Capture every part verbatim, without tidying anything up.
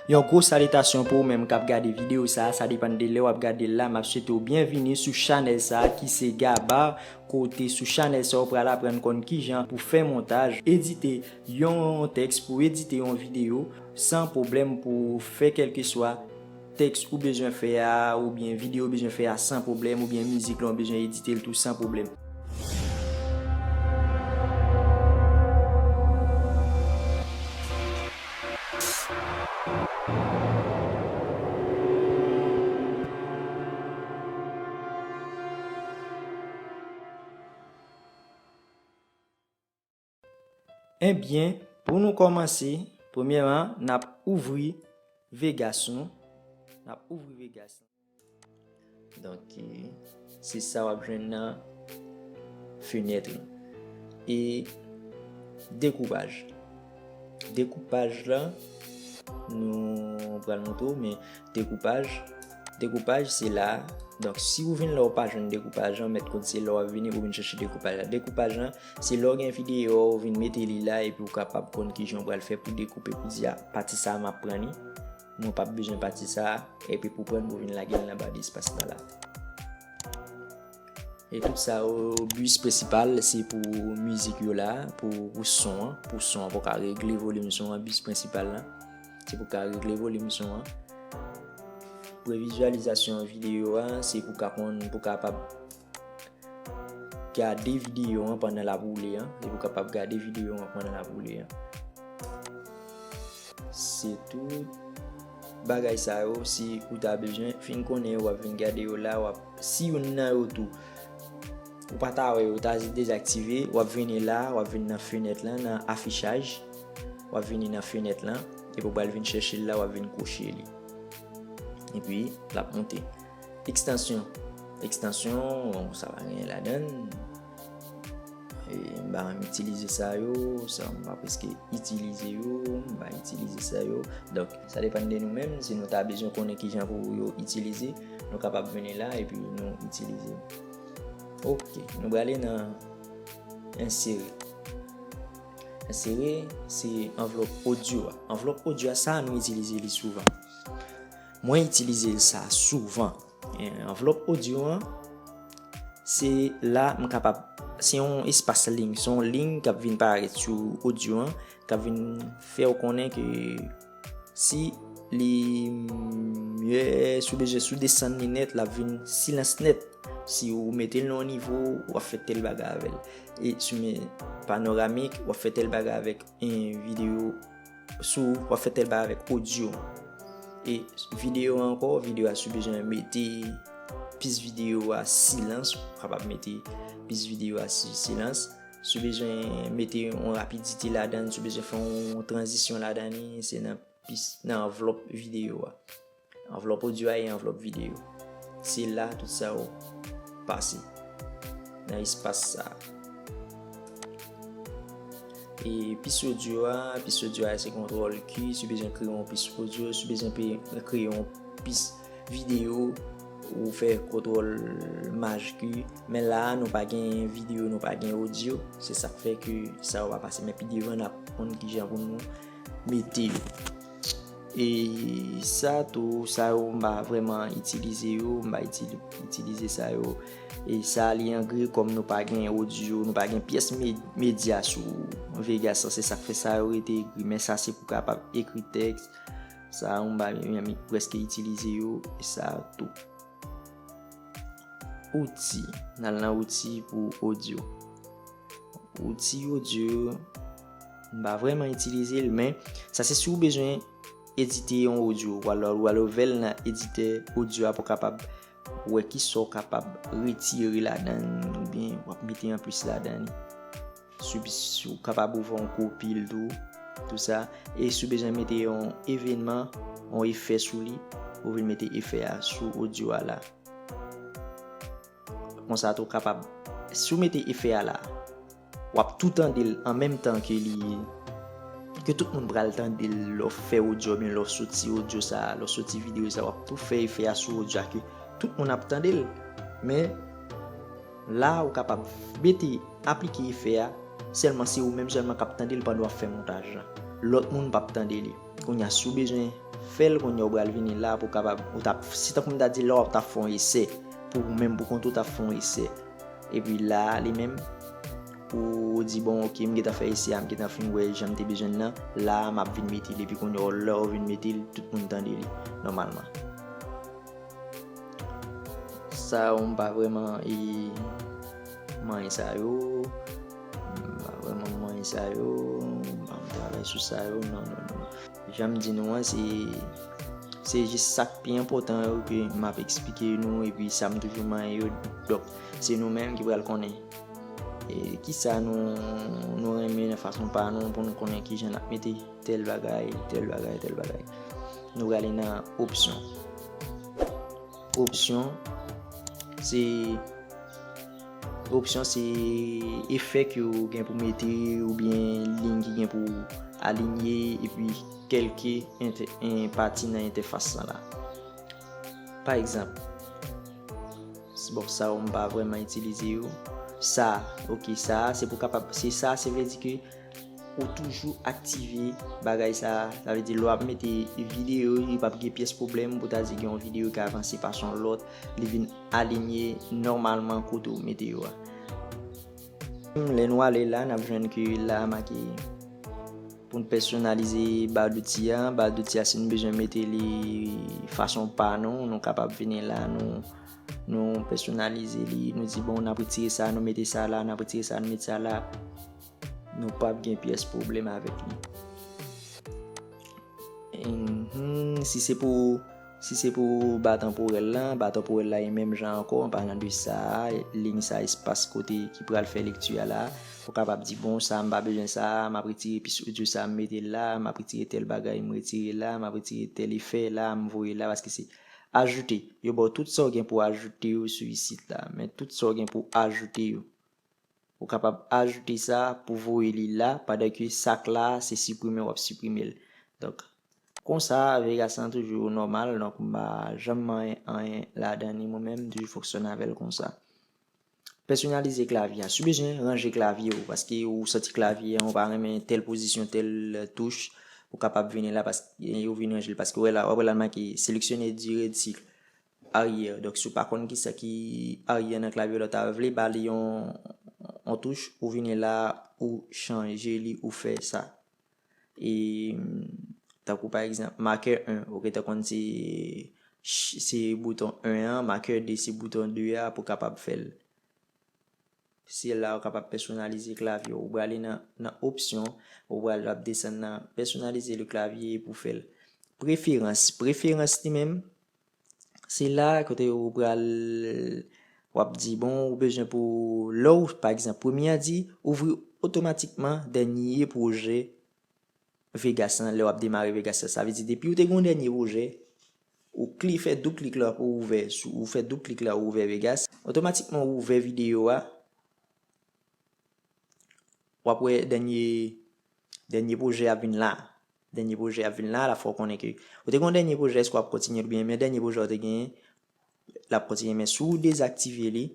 Yon gwo salitasyon pou ou menm k ap gade videyo sa a, sa depann de lè w ap gade l la, m ap swete w byenvini sou chanèl sa a ki se Gabar, kote sou chanèl sa a ou pral aprann konn kijan pou fè montaj, edite yon tèks, pou edite yon videyo san pwoblèm, pou fè kèlkeswa tèks ou bezwen fè a, oubyen videyo ou bezwen fè a san pwoblèm, oubyen mizik la ou bezwen edite l tou san pwoblèm. Ebyen, pou nou kòmanse, premyèman, n ap ouvri Vegas nou. N ap ouvri Vegas nou. Donk, se sa w ap jwenn nan fenèt lan. E dekoupaj. Dekoupaj la, nou pral montre w, men dekoupaj, dekoupaj se la. Donk, si ou vin la ou pa jwenn dekoupaj lan, mèt kont se la w ap vini pou vin chèche dekoupaj la. Dekoupaj lan, se lè w gen videyo a, ou vin mete li la, epi ou kapab konn kijan w pral fè pou dekoupe, pou di, a, pati sa a m ap pran li. Mwen p ap bezwen pati sa a, epi pou pran l, pou vin lage l nan ba de espas la la. E tout sa yo, bi prensipal, se pou mizik yo la, pou, pou son an, pou son an, pou ka regle volim son an, bi prensipal la, se pou ka regle volim son an. Previzyalizasyon videyo a, se pou ka konn, pou kapab gade videyo an pandan l ap woule an, e pou kapab gade videyo an pandan l ap woule an. Se tout bagay sa yo, si ou ta bezwen fin konnen yo, w ap vin gade yo la, w ap, si youn nan yo tou, ou pa ta wè yo, ta dezaktive, w ap vini la, w ap vin nan fenèt lan, nan afichaj, w ap vini nan fenèt lan, epi w pral vin chèche l la, w ap vin kwoche li. Epi, l ap monte. Ekstansyon. Ekstansyon, bon, sa pa genyen ladan l. E, m pa menm itilize sa yo, sa m pa prèske itilize yo, m pa itilize sa yo. Donk, sa depann de nou menm, si nou ta bezwen konnen kijan pou yo itilize, nou kapab vini la epi nou itilize. Ok, nou prale nan ensere. Ensere, se anvlòp odyo a. Anvlòp odyo a, sa nou itilize li souvan. Mwen itilize l sa souvan. E, anvlòp odyo an, se la m kapab, se yon espas liy, se yon liy k ap vin parèt sou odyo an, k ap vin fè w konnen ke si li, mm, si w bezwen, si w desann li nèt, l ap vin silans nèt. Si w mete l nan yon nivo, w ap fè tèl bagay avè l. E si w met panoramik, w ap fè tèl bagay avèk, e, videyo, si w ap fè tèl bagay avèk odyo. E videyo ankò, videyo a si w bezwen mete pis videyo a silans, ou kapab mete pis videyo a si-, silans. Si w bezwen mete yon rapidite ladan, si w bezwen fè yon tranzisyon ladan li, se nan pis, nan anvlòp videyo a. Anvlòp odyo a e anvlòp videyo. Se la tout sa yo pase nan espas sa a. E pis odyo a, pis odyo a se kontwòl Q, si w bezwen kreye yon pis odyo, si w bezwen pe-, kreye yon pis videyo, ou fè kontwòl maj Q. Men la a, nou pa gen videyo, nou pa gen odyo. Se sa k fè ke sa yo pa pase. Men pi devan, n ap konn kijan pou nou mete yo. E sa tou, sa yo m pa vrèman itilize yo, m pa itili-, itilize sa yo. E sa li an gri, kòm nou pa gen odyo, nou pa gen pyès me-, medya sou Vegas lan, se sa k fè sa yo rete gri. Men sa se pou kapab ekri tèks. Sa yo m pa menm prèske itilize yo, e sa tou. Outi. N al nan outi pou odyo. Outi odyo, m pa vrèman itilize l, men sa se si w bezwen edite yon odyo, ou al, ou al ouvè l nan editè odyo a pou kapab wè kisa w kapab retire ladan l, oubyen w ap mete anplis ladan li. Si, si w kapab ouvè yon kopi l tou, tou sa. E si w bezwen mete yon evènman, yon efè sou li, ou vin mete efè a sou odyo a la. Konsa tou w kapab, si w mete efè a la, w ap tou tande l an menm tan ke li, ke tout moun pral tande l lè w fè odyo oubyen lè w soti odyo sa, lè w soti videyo sa, w ap tou fè efè a sou odyo a ke tout moun ap tande l. Men la, ou kapab mete, aplike efè a, sèlman se ou menm sèlman k ap tande l pandan w ap fè montaj la. Lòt moun p ap tande li. Kounye a, si w bezwen Fè l kounye a, ou pral vini la pou w kapab, ou t ap, se tankou m ta di la w ap t ap fè yon esè, pou ou menm pou kont ou t ap fè yon esè. Epi la a, li menm, ou di, bon, oke, m gentan fè esè a, m gentan fin wè jan m te bezwen l nan, la a, m ap vin mete l, epi kounye a, lè w vin mete l, tout moun tande li, nòmalman. Sa yo, m pa vrèman, e, manyen sa yo, m pa vrèman manyen sa yo, m pa travay sou sa yo, non, non, non. Jan m di nou an, se, se jis sa k pi enpòtan yo ke m ap eksplike nou, epi sa m toujou manyen yo. Donk, se nou menm ki pral konnen. E, kisa nou, nou renmen nan fason pa nou pou nou konnen kijan n ap mete tèl bagay, tèl bagay, tèl bagay. Nou prale nan opsyon. Opsyon, se, opsyon se efè ke w gen pou mete oubyen liy ki gen pou alinye epi kèlke ente-, en, pati nan entèfas lan la. Pa egzanp, s-, bon, sa yo m pa vrèman itilize yo. Sa, oke, sa, se pou kapab, se sa, se vle di ke ou toujou aktive bagay sa, sa vle di lè w ap mete videyo, li p ap gen pyès pwoblèm pou ta di gen yon videyo ki avanse pa sou yon lòt, li vin alinye nòmalman kote w mete yo a. Lè nou ale la, n ap jwenn ke la make pou n pèsonalize ba douti a. Ba douti a, si nou bezwen mete li fason pa nou, nou kapab vini la, nou, nou pèsonalize li, nou di, bon, n ap retire sa, nou mete sa la, n ap retire sa, nou mete sa la. Nou p ap gen pyès pwoblèm avèk li. Mhm, si se pou, si se pou ba tanporèl la, ba tanporèl la e menm jan ankò, an palan de sa, liy sa, espas kote ki pral fè lekti a la, ou kapab di, bon, sa m pa bezwen sa, m ap retire pis odyo sa, m mete l la, m ap retire tèl bagay, m retire l la, m ap retire tèl efè la, m voye l la, paske se ajoute. Yo ba w tout sa w gen pou ajoute yo sou isit la, men tout sa w gen pou ajoute yo. Ou kapab ajoute sa pou voye li la, pandan ke sa k la, se siprime w ap siprime l. Donk, konsa, Vegas lan toujou nòmal, donk m pa janm manyen anyen ladan li mwen menm, m toujou fonksyone avè l konsa. Pèsonalize klavye a. Si w bezwen ranje klavye w, paske ou santi klavye a, ou pa renmen tèl pozisyon, tèl touch, ou kapab vini la, paske, ou vin ranje l, paske w wè la, w ap wè la make seleksyone di red circle arrière. Donk, si w pa konn kisa ki arrière nan klavye, lè w ta vle ba li yon, yon touch, ou vini la, ou chanje li, ou fè sa. E, tankou pa egzanp, makè en, ou gentan konn se, se bouton en an, makè de se bouton de a pou kapab fè l. Se la ou kapab pèsonalize klavye w. Ou prale nan, nan opsyon, ou pral ap desann nan pèsonalize le clavier pou fè l. Preferans. Preferans li menm, se la kote ou pral, w ap di, bon, ou bezwen pou, lè w, pa egzanp, premye a di, ouvri otomatikman dènye pwojè Vegas lan, lè w ap demare Vegas lan. Sa vle di, depi ou te gen yon dènye pwojè, ou kli-, fè doub klik la pou ouvè, sou, ou fè doub klik la, ou ouvè Vegas, otomatikman ou ouvè videyo a, w ap wè dènye, dènye pwojè ap vin la. Dènye pwojè ap vin la, l ap fè w konnen ke ou te gen yon dènye pwojè, èske w ap kontinye l oubyen, men dènye pwojè ou te genyen, l ap kontinye. Men si w dezaktive li,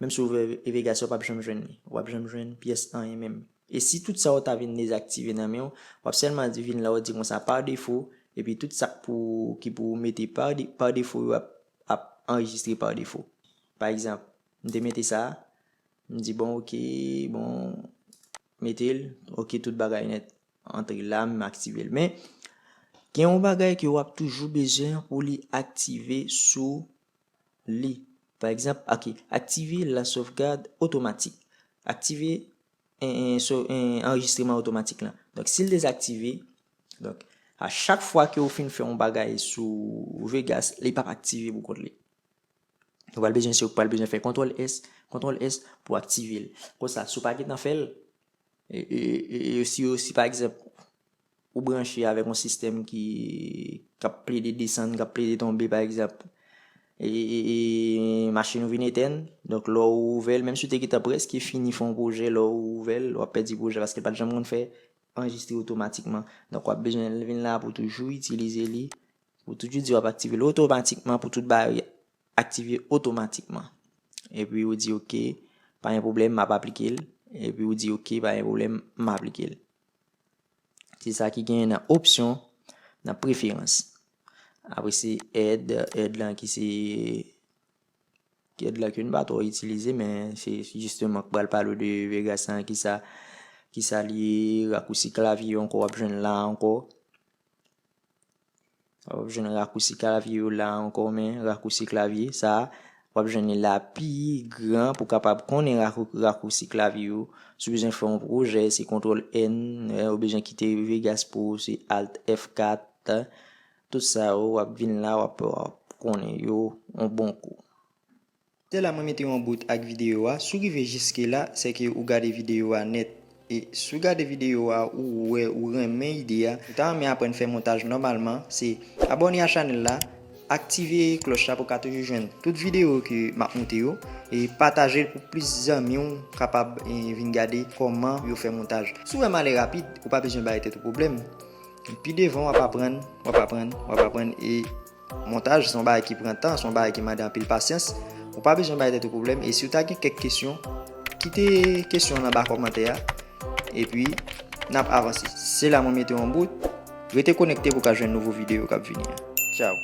menm si w ouvè Vegas, w p ap janm jwenn li. W p ap janm jwenn pyès anyen menm. E si tout sa yo ta vin dezaktive nan men w, w ap sèlman di, vin la, w di konsa, pa defo, epi tout sa k pou, ki pou mete pa de-, pa defo yo ap, ap anrejistre pa defo. Pa egzanp, m te mete sa, m di, bon, oke, bon, mete l, oke, tout bagay nèt, antre la, m aktive l. Men, gen yon bagay ke w ap toujou bezwen pou li aktive sou li. Pa egzanp, oke, aktive la sovgad otomatik. Aktive en, en, so-, en, anrejistreman otomatik lan. Donk, si l dezaktive, donk, a chak fwa ke ou fin fè yon bagay sou Vegas, li p ap aktive pou kont li. Ou pral bezwen, se ou pral bezwen fè kontwòl S, kontwòl S pou aktive l. Konsa, si w pa gentan fè l, e, e, e, e si, si pa egzanp, ou branche avèk yon sistèm ki, k ap plede desann, k ap plede tonbe, pa egzanp, e, e, e machin ou vin etèn, donk lè w ouvè l, menm si w te gentan prèske fini fè yon pwojè, lè w ouvè l, w ap pèdi pwojè paske l pa t janm konn fè anrejistre otomatikman. Donk, w ap bezwen vin la pou toujou itilize li, pou toujou di w ap aktive l otomatikman pou tout bagay aktive otomatikman. Epi ou di, oke, pa gen pwoblèm, m ap aplike l. Epi ou di, oke, pa gen pwoblèm, m aplike l. Se sa ki genyen nan opsyon. nan preferans. Apre se add, add lan ki se, ki add lan ke nou pa twò itilize, men se jisteman k pral pale w de Vegas lan, kisa, kisa li ye, rakousi klavye ankò, w ap jwenn la ankò. W ap jwenn rakousi klavye yo la ankò, men rakousi klavye sa a, w ap jwenn li la pi gran pou w kapab konnen rakou-, rakousi klavye yo. Si w bezwen fè yon pwojè, se kontwòl N, eh, ou bezwen kite Vegas pou ou, se Alt F kat. Tout sa yo, w ap vin la, w ap, w ap konnen yo yon bon kou. Se la mwen mete yon bout ak videyo a. Si w rive jiske la, se ke ou gade videyo a nèt. E si w gade videyo a, ou wè, ou renmen ide a, ou ta renmen aprann fè montaj nòmalman, se abòne a chanèl la, aktive klòch la pou w ka toujou jwenn tout videyo ke m ap monte yo, e pataje l pou plis zanmi w kapab, e, vin gade kòman yo fè montaj. Si w wè m ale rapid, ou pa bezwen bay tèt ou pwoblèm. Pi devan, w ap aprann, w ap aprann, w ap aprann, e montaj se yon bagay ki pran tan, se yon bagay ki mande anpil pasyans. Ou pa bezwen bay tèt ou pwoblèm, e si w ta gen kèk kesyon, kite kesyon nan ba kòmantè a, epi n ap avanse. Se la mwen mete yon bout. Rete konekte pou w ka jwenn nouvo videyo k ap vini an. Tchaw.